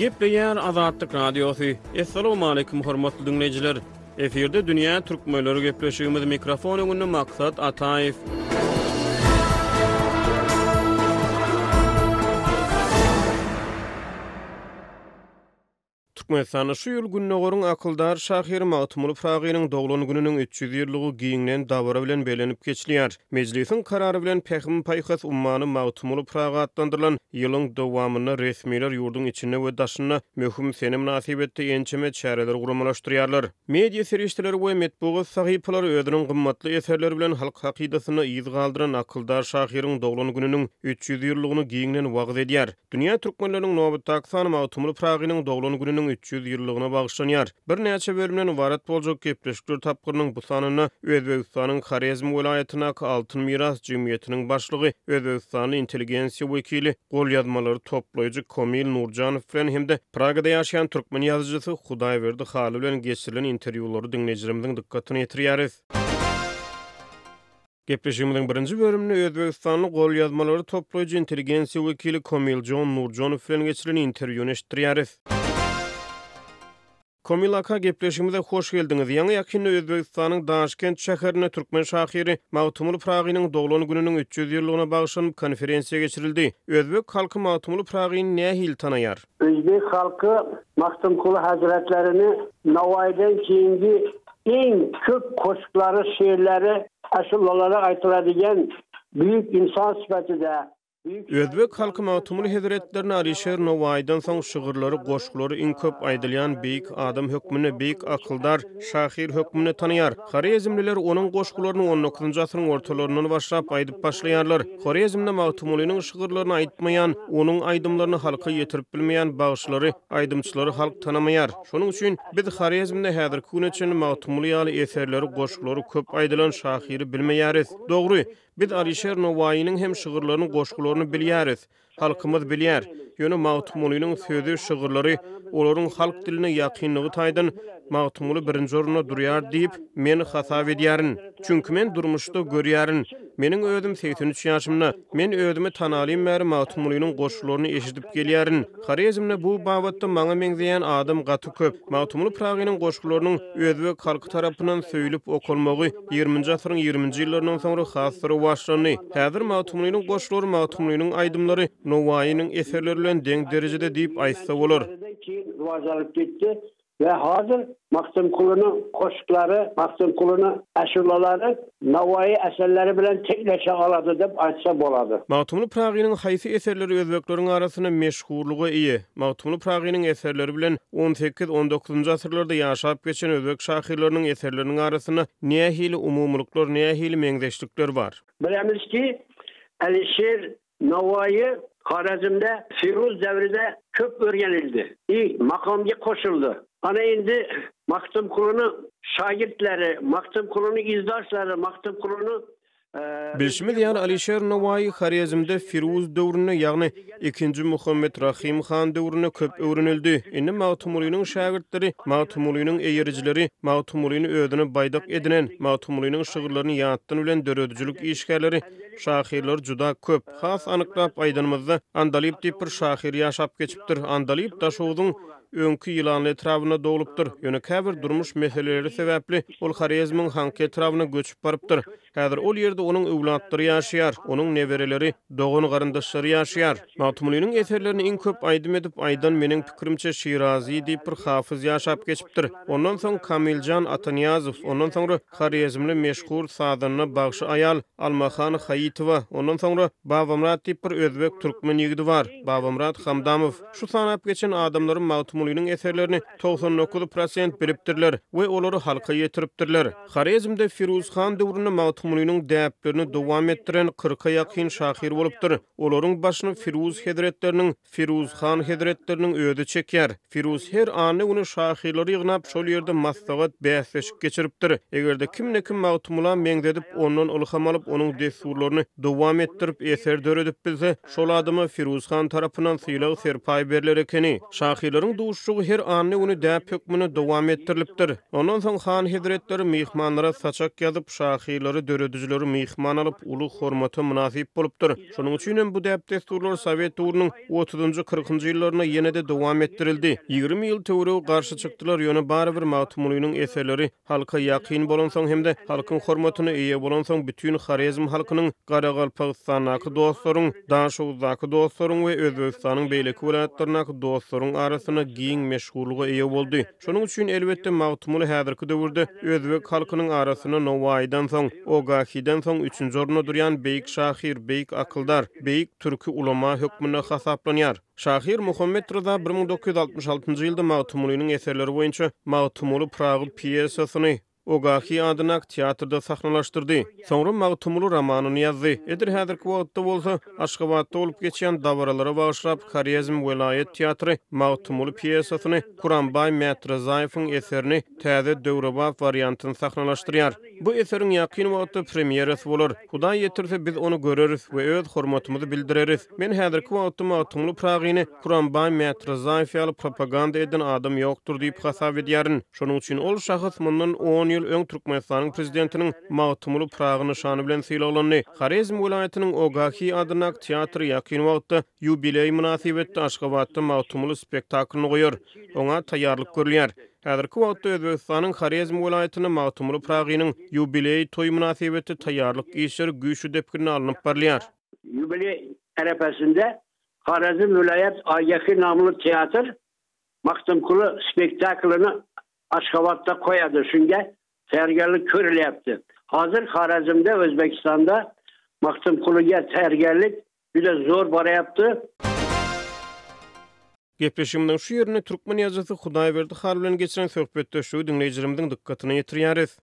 Gepleýär Azatlyk Radiosy. Assalamualaikum hormatly diňleýjiler. Efirde dünýä türkmenleri gepleşigimiz mikrofon öňünde Maksat Ataýew. Türkmenistanda şu ýyl Gündogaryň akyldar şahyry Magtymguly Pyragynyň doglan gününiň 300 ýyllygy giňden dabara bilen bellenip geçilýär. Mejlisiň karary bilen Pähim-paýhas ummany Magtymguly Pyragy atlandyrylan ýylyň dowamynda resmiler ýurduň içinde we daşynda möhüm sene mynasybetli ençeme çäreleri guramalaşdyrýarlar. Media serişdeleri we metbugat sahypalary özüniň gymmatly eserleri bilen halk hakydasynda yz galdyran akyldar şahyryň doglan gününiň 300 ýyllygyny giňden wagyz edýär. Dünýä türkmenleriniň nobatdaky sany Magtymguly Pyragynyň doglan gününiň 300 ýyllygyna bagyşlanýar. Birnäçe bölümden ybarat boljak gepleşikler tapgyrynyň bu sanynda Özbegistanyň Horezm welaýatyndaky Altyn miras jemgyýetiniň başlygy, özbegistanly intelligensiýa wekili, golýazmalary toplaýjy Komil Nurjanow bilen hem-de Pragada ýaşaýan türkmen ýazyjysy Hudaýberdi Hally bilen geçirilen interwýulary diňleýjilerimiziň dykgatyna ýetirýäris. Gepleşigimiziň birinji bölüminde özbegistanly golýazmalary toplaýjy intelligensiýa wekili Komiljon Nurjonow bilen geçirilen interwýuny eşitdirýäris. Komil aka, gepleşigimize hoş geldiňiz. Ýaňy-ýakynda Özbegistanyň Daşkent şäherinde türkmen şahyry Magtymguly Pyragynyň doglan gününiň 300 ýyllygyna bagyşlanyp konferensiýa geçirildi. Özbek halky Magtymguly Pyragyny nähili tanaýar? Özbek halky Magtymguly hezretlerini Nowaýydan keyingi iň köp goşgulary, şiirleri, aşulalary aýtyladigan büyük insan sypatyda, büyük Özbek halky Magtymguly hezretlerini Alişer Nowaýydan soň şygyrlary, goşgulary iň köp aýdylýan beýik adam hökmünde, beýik akyldar, şahyr hökmünde tanaýar. Horezmliler onuň goşgularyny on dokuzynjy asyryň ortalaryndan başlap aýdyp başlaýarlar. Horezmde Magtymgulynyň şygyrlaryny aýtmaýan, onuň aýdymlaryny halka ýetirip bilmeýän bagşylary, aýdymçylary halk tanamaýar. Şonuň üçin biz Horezmde häzirki güne çenli Magtymguly ýaly eserleri, goşgulary köp aýdylan şahyry bilmeýäris. Dogry, biz Alyşir Nowaýynyň hem şygyrlaryny, goşgularyny bilýäris. Halkymyz bilýär. Ýöne Magtymgulynyň sözi, şygyrlary olaryň halk diline ýakynlygy taýdan Magtymguly birinji orunda durýar diýip, men hasap edýärin. Çünki men durmuşda görýärin. Meniň özüm 83 ýaşymda. Men özümi tanalym bäri Magtymgulynyň goşgularyny eşidip gelýärin. Horezmde bu babatda maňa meňzeýän adam gaty köp. Magtymguly Pyragynyň goşgularynyň özbek halky tarapyndan söýlüp okalmagy ýigriminji asyryň ýigriminji ýyllaryndan soňra has-da rowaçlandy. Häzir Magtymgulynyň goşgulary Magtymgulynyň aýdymlary Nowaýynyň eserleri bilen deň derejede diýip aýtsa bolar. We hazir Magtymgulynyň goşgulary, Magtymgulynyň aşulalary Nowaýy eserleri bilen teňleşe alady diýip aýtsa bolady. Magtymguly Pyragynyň haýsy eserleri özbekleriň arasynda meşhurlyga eýe? Magtymguly Pyragynyň eserleri bilen on sekiz, on dokuzynjy asyrlarda ýaşap geçen özbek şahyrlarynyň eserleriniň arasynda nähili umumylyklar, nähili meňzeşlikler bar? Bilemiz ki, Alişer Nowaýy Horezmde Firuz döwrüde köp örgenildi i makamga goşuldy. Ana indi Magtymgulynyň şagirtleri, Magtymgulynyň izdaşlary, Magtymgulynyň Bilşimiz ýaly, Alişer Nowaýy Horezmde Firuz döwründe, ýagny ikinji Muhammet Rahym han döwründe köp öwrenildi. Indi Magtymgulynyň şägirtleri, Magtymgulynyň eýerijileri, Magtymgulyny özüne baýdak edinen, Magtymgulynyň şygyrlaryny ýatdan bilen döredijilik işgärleri, şahyrlar juda köp. Has anyklap aýdanymyzda, Andalyp diýip bir şahyr ýaşap geçipdir. Andalyp Daşogzuň öňki Ýylanly etrabynda doglupdyr. Ýöne käbir durmuş meseleleri sebäpli ol Horezmiň Hanky etrabyna göçüp barypdyr. Häzir ol ýerde onuň öwlatlary ýaşaýar, onuň nebereleri, dogan-garyndaşlary ýaşaýar. Magtymgulynyň eserlerini iň köp aýdym edip aýdan meniň pikirimçe Şirazy diýip bir hafyz ýaşap geçipdir. Ondan soň Kamiljan Atanyýazow, ondan soňra Horezmli meşhur sazanda bagşy aýal Almahan Haýytowa, ondan soňra Babamyrat diýip bir özbek türkmen ýigidi bar, Babamyrat Hamdamow. Şu sanap geçen adamlarym Magtymgulynyň eserlerini 99 prosent bilipdirler we olary halka ýetiripdirler. Horezmde Firuz han döwründe Magtymgulynyň däplerini dowam etdiren kyrka ýakyn şahyr bolupdyr. Olaryň başyny Firuz hezretleriniň Firuz han hezretleriniň özi çekýär. Firuz her anna güni şahyrlary ýygnap, şol ýerde maslahat, bäsleşik geçiripdir. Eger-de kimde-kim Magtymgula meňzedip, ondan ylham alyp, onuň dessurlaryny dowam etdirip, eser döredip bilse, şol adama Firuz han tarapyndan sylag-serpaý berler ekeni. Şahyrlaryň. duşuşygy her anna güni däp hökmünde dowam etdirilipdir. Ondan soň han hezretleri myhmanlara saçak ýazyp, şahyrlary, döredijileri myhman alyp, uly hormata mynasyp bolupdyr. Şonuň üçin hem bu däp-dessurlar sowet döwrüniň otuzynjy, kyrkynjy ýyllarynda ýene-de dowam etdirildi. 20 ýyl töweregi garşy çykdylar, ýöne barybir Magtymgulynyň eserleri halka ýakyn bolansoň hem-de halkyň hormatyna eýe bolansoň bütin Horezm halkynyň, Garagalpagystandaky dostlaryň, Daşoguzdaky dostlaryň we Özbegistanyň beýleki welaýatlaryndaky dostlaryň arasynda giň meşhurlyga eýe boldy. Şonuň üçin, elbetde, Magtymguly häzirki döwürde özbek halkynyň arasynda Nowaýydan soň, Ogahiden soň üçünji orunda durýan beýik şahyr, beýik akyldar, beýik türki ulama hökmünde hasaplanýar. Şahyr Muhammet Ryza 1966-njy ýylda Magtymgulynyň eserleri boýunça Magtymguly Pyragy pýesasyny Ogahi adyndaky teatrda sahnalaşdyrdy. Soňra Magtymguly romanyny ýazdy. Edil häzirki wagtda bolsa, Aşgabatda bolup geçýän dabaralara bagyşlap, Horezm welaýat teatry Magtymguly pýesasyny Kurambaý Mätryzaýewiň eserini täze döwrebap wariantyny sahnalaşdyrýar. Bu eseriň ýakyn wagtda premýerasy bolar. Hudaý ýetirse, biz ony göreris we öz hormatymyzy bildireris. Men häzirki wagtda Magtymguly Pyragyny Kurambaý Mätryzaýew ýaly propaganda eden adam ýokdur diýip hasap edýärin. Şonuň üçin ol şahs mundan on ýyl öň Türkmenistanyň Prezidentiniň Magtymguly Pyragy nyşany bilen sylaglandy. Horezm welaýatynyň Ogahiý adyndaky teatry ýakyn wagtda ýubileý mynasybetli Aşgabatda Magtymguly spektaklyny goýar. Oňa taýýarlyk görülýär. Häzirki wagtda Özbegistanyň Horezm welaýatynda Magtymguly Pyragynyň ýubileý toýy mynasybetli taýýarlyk işleri güýçli depginde alnyp barylýar. Ýubileý arapasynda Horezm welaýat Aýaky namly teatr Magtymguly spektaklyny Aşgabatda goýady. Şunga tayyorgarlik ko'rilyapti. Hozir Xorazmda, O'zbekistonda Magtymgulyga tayyorgarlik juda zo'r boryapti. Gepleşigimiziň şu ýerinde türkmen ýazyjysy Hudaýberdi Hal bilen geçiren söhbetdeşligi diňleýjilerimiziň dykgatyna ýetirýäris.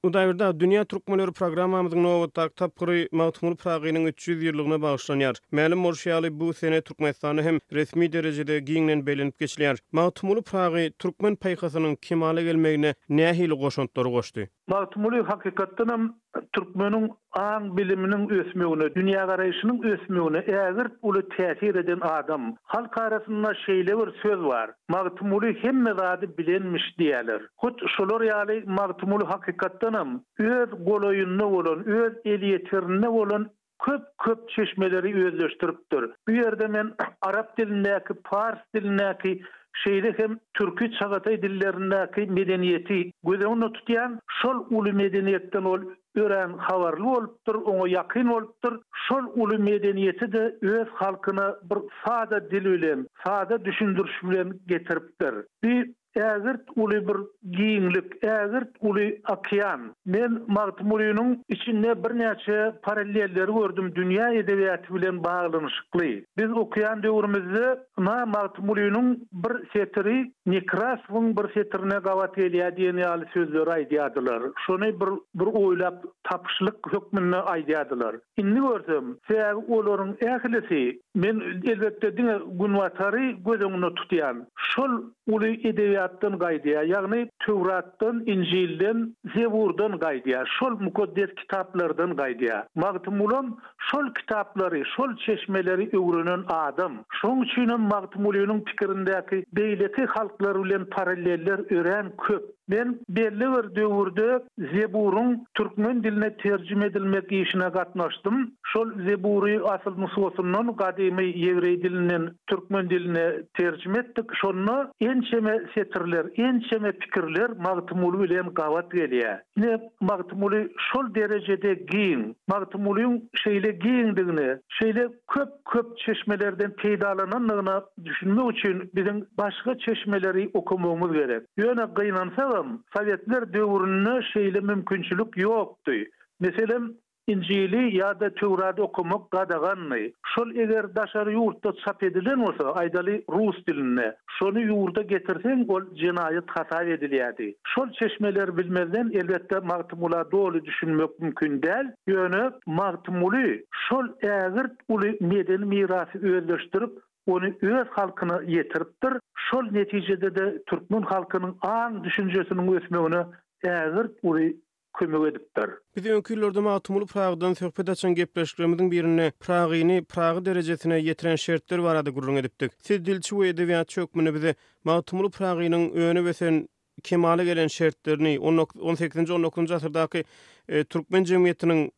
Hudaýberdi aga, Dünýä türkmenleri programmamyzyň nobatdaky tapgyry Magtymguly Pyragynyň 300 ýyllygyna bagyşlanýar. Mälim bolşy ýaly, bu sene Türkmenistanda hem resmi derejede giňden bellenip geçilýär. Magtymguly Pyragy türkmen paýhasynyň kemala gelmegine nähili goşantlary goşdy? Magtymguly hakykatdanam türkmeniň aň-biliminiň ösmegine, dünýägaraýşynyň ösmegine ägirt uly täsir eden adam. Halk arasynda şeýle bir söz bar, Magtymguly hemme zady bilenmiş diýýärler. Hut şolar ýaly Magtymguly hakykatdanam öz golaýynda bolan, öz elýeterinde bolan köp-köp çeşmeleri özleşdiripdir. Bu ýerde men arap dilindäki, pars dilindäki, şeýle hem türki çagataý dillerindäki medeniýeti göz öňünde tutýan. Şol uly medeniýetden ol örän habarly bolupdyr, oňa ýakyn bolupdyr. Şol uly medeniýeti-de öz halkyna bir sada dil bilen, sada düşündiriş bilen getiripdir. Bu Ägirt uly bir giňlik, ägirt uly okean. Men Magtymgulynyň içinde birnäçe parallelleri gördüm dünýä edebiýaty bilen baglanyşykly. Biz okaýan döwrümizde ynha Magtymgulynyň bir setiri Nekrasowyň bir setirine gabat gelýär diýen ýaly sözleri aýdýardylar. Şony bir bir oýlap tapyşlyk hökmünde aýdýardylar. Indi görsem, sebäbi olaryň ählisi, men elbetde diňe Günbatary göz öňünde tutýan, şol uly edebiýatdan gaýdýar, ýagny Töwratdan, Injilden, Zeburdan gaýdýar, şol mukaddes kitaplardan gaýdýar. Magtymgulam şol kitaplary, şol çeşmeleri öwrenen adam. Şonuň üçinem Magtymgulynyň pikirindäki beýleki halklar bilen paralleller örän köp. Men belli bir döwürde Zeburyň türkmen diline terjime edilmek işine gatnaşdym. Şol Zebury asyl nusgasyndan, gadymy ýewreý dilinden türkmen diline terjime etdik. Şonda ençeme setirler, ençeme pikirler Magtymguly bilen gabat gelýär. Ine, Magtymguly şol derejede giň. Magtymgulyň şeýle giňdigine, şeýle köp köp çeşmelerden peýdalanandygyna düşünmek üçin biziň başga çeşmeleri okamagymyz gerek. Ýöne gynansagam, sowetler döwründe şeýle mümkinçilik ýokdy. Meselem, Injili ýa-da Töwrady okamak gadagandy. Şol eger daşary ýurtda çap edilen bolsa, aýdaly rus dilinde, şony ýurda getirseň ol jenaýat hasap edilýärdi. Şol çeşmeleri bilmezden elbetde Magtymgula doly düşünmek mümkin däl, ýöne Magtymguly şol ägirt uly medeni mirasy özleşdirip, ony öz halkyna ýetiripdir, şol netijede-de türkmen halkynyň aň-düşünjesiniň ösmegine ägirt uly. kömek edipdir. Biz öňki ýyllarda Magtymguly Pyragydan söhbet açan gepleşiklerimiziň birinde Pyragyny Pyragy derejesine ýetiren şertler barada gürrüň edipdik. Siz dilçi we edebiýatçy hökmünde bize Magtymguly Pyragynyň önüp-ösen, kemala gelen şertlerini, on sekizinji, on dokuzynjy asyrdaky türkmen jemgyýetiniň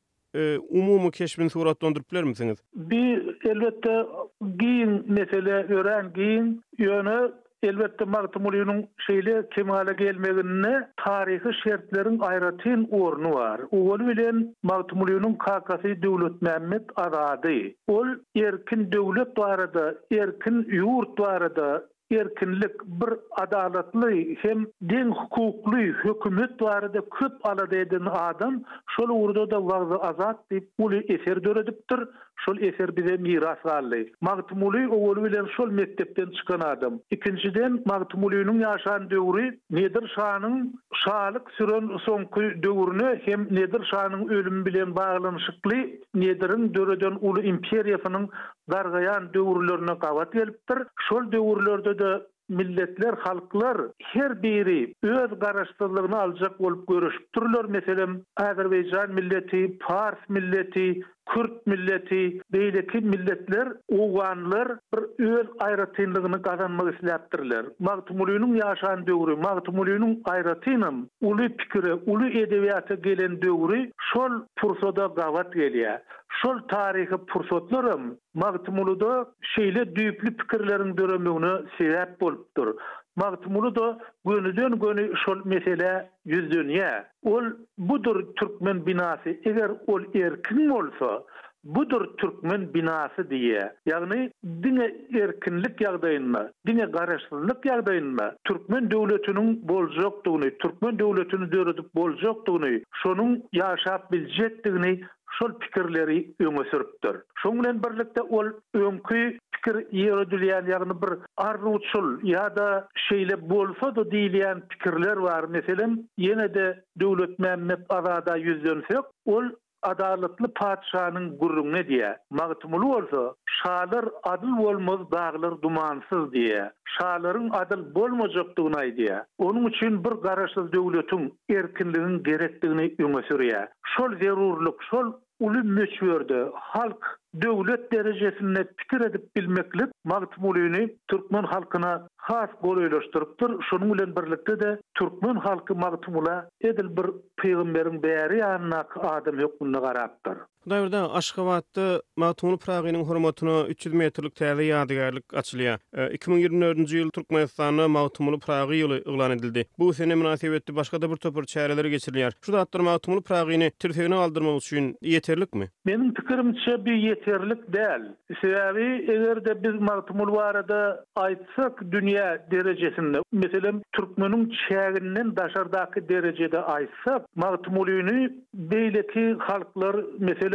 umumy keşbini suratlandyryp bilermisiňiz? Bi, elbetde, giň mesele, örän giň. Ýöne, elbetde, Magtymgulynyň şeýle kemala gelmeginde taryhy şertleriň aýratyn orny bar. Owaly bilen Magtymgulynyň kakasy Döwletmämmet Azady. Ol erkin döwlet barada, erkin ýurt barada erkinlik, bir adalatly hem deň hukukly hökümet barada köp alada eden adam, şol ugurda-da Wagzy-Azat diýip uly eser döredipdir, şol eser bize miras galdy. Magtymguly owaly bilen şol mekdepden çykan adam. Ikinjiden, Magtymgulynyň ýaşan döwri Nedir şanyň şalyk süren soňky döwrüne hem Nedir şanyň ölümi bilen baglanyşykly Nediriň döreden uly imperiýasynyň dargaýan döwürlerine gabat gelipdir. Şol döwürlerde-de milletler, halklar her biri öz garaşsyzlygyny aljak bolup göreşipdirler. Meselem, azerbaýjan milleti, pars milleti, kürt milleti, beýleki milletler, owganlar bir öz aýratynlygyny gazanmak isläpdirler. Magtymgulynyň ýaşan döwri, Magtymgulynyň aýratynam uly pikire, uly edebiýata gelen döwri şol pursada gabat gelýär. Şol taryhy pursatlaram Magtymguluda şeýle düýpli pikirleriň döremegine sebäp bolupdyr. Magtymguly-da gönüden-göni şol meselä ýüzlenýär. Ol Budur türkmen binasy, eger ol erkin bolsa, budur türkmen binasy diýýär. Ýagny diňe erkinlik ýagdaýynda, diňe garaşsyzlyk ýagdaýynda türkmen döwletiniň boljakdygyny, türkmen döwletini döredip boljakdygyny, şonuň ýaşap biljekdigini şol pikirleri öňe sürüpdir. Şonuň bilen birlikde ol öňki pikir ýöredilýän, ýagny bir arzuwçyl ýa-da şeýle bolsa-da diýilýän pikirler bar. Meselem, ýene-de Döwletmämmet Azada ýüzlensek, ol adalatly patyşanyň gürrüňini edýär. Magtymguly bolsa, Şalar adyl bolmaz, daglar dumansyz diýýär. Şalaryň adyl bolmajakdygyny aýdýar. Onuň üçin bir garaşsyz döwletiň, erkinligiň gerekdigini öňe sürýär. Şol zerurlyk, şol uly möçberde halk, döwlet derejesinde pikir edip bilmeklik Magtymgulyny türkmen halkyna has golaýlaşdyrypdyr. Şonuň bilen birlikde-de türkmen halky Magtymgula edil bir pygamberiň bäri ýanyndaky adam hökmünde garapdyr. Hudaýberdi aga, Aşgabatda Magtymguly Pyragynyň hormatyna 300 metrlik täze ýadygärlik açylýar. 2024-nji ýyl Türkmenistanda Magtymguly Pyragy ýyly yglan edildi. Bu sene mynasybetli başga-da bir topar çäreler geçirilýär. Şu zatlar Magtymguly Pyragyny tirsegine galdyrmak üçin ýeterlikmi? Meniň pikirimçe bi ýeterlik däl. Sebäbi eger-de biz Magtymguly barada aýtsak dünýä derejesinde, meselem türkmeniň çäginden daşardaky derejede aýtsak, Magtymgulyny Beýleki halklar, meselem,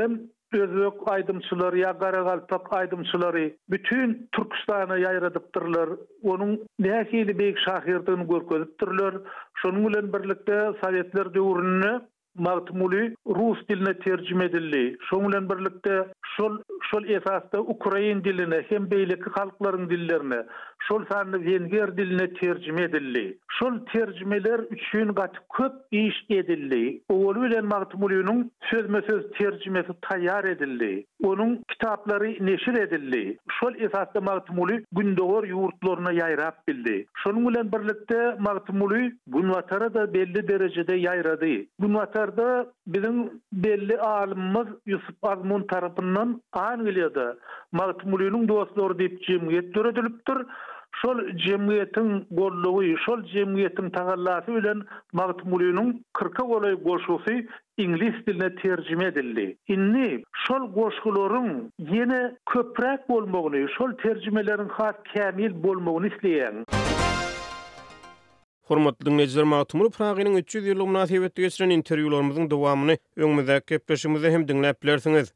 özbek aýdymçylary ýa garagalpak aýdymçylary bütin Türküstana ýaýradypdyrlar, onuň nähili beýik şahyrdygyny görkezipdirler. Şonuň bilen birlikde sowetler döwründe Magtymguly rus diline terjime edildi. Şonuň bilen birlikde şol şol esasda ukrain diline hem beýleki halklaryň dillerine, şol sanda wenger diline terjime edildi. Şol terjimeler üçin gaty köp iş edildi. Owaly bilen Magtymgulynyň sözme-söz terjimesi taýýar edildi. Onuň kitaplary neşir edildi. Şol esasda Magtymguly Gündogar ýurtlaryna ýaýrap bildi. Şonuň bilen birlikde Magtymguly Günbatara-da belli derejede ýaýrady. Günbatarda biziň belli alymymyz Ýusup Azmun tarapyndan Angliýada Magtymgulynyň dostlary diýip jemgyýet döredilipdir. Şol jemgyýetiň goldawy, şol jemgyýetiň tagallasy bilen Magtymgulynyň kyrka golaý goşgusy iňlis diline terjime edildi. Indi şol goşgularyň ýene köpräk bolmagyny, şol terjimeleriň has kämil bolmagyny isleýän. Hormatly diňleýjiler, Magtymguly Pyragynyň 300 ýyllygy mynasybetli geçiren interwýularymyzyň dowamyny öňümizdäki gepleşigimizde hem diňläp bilersiňiz.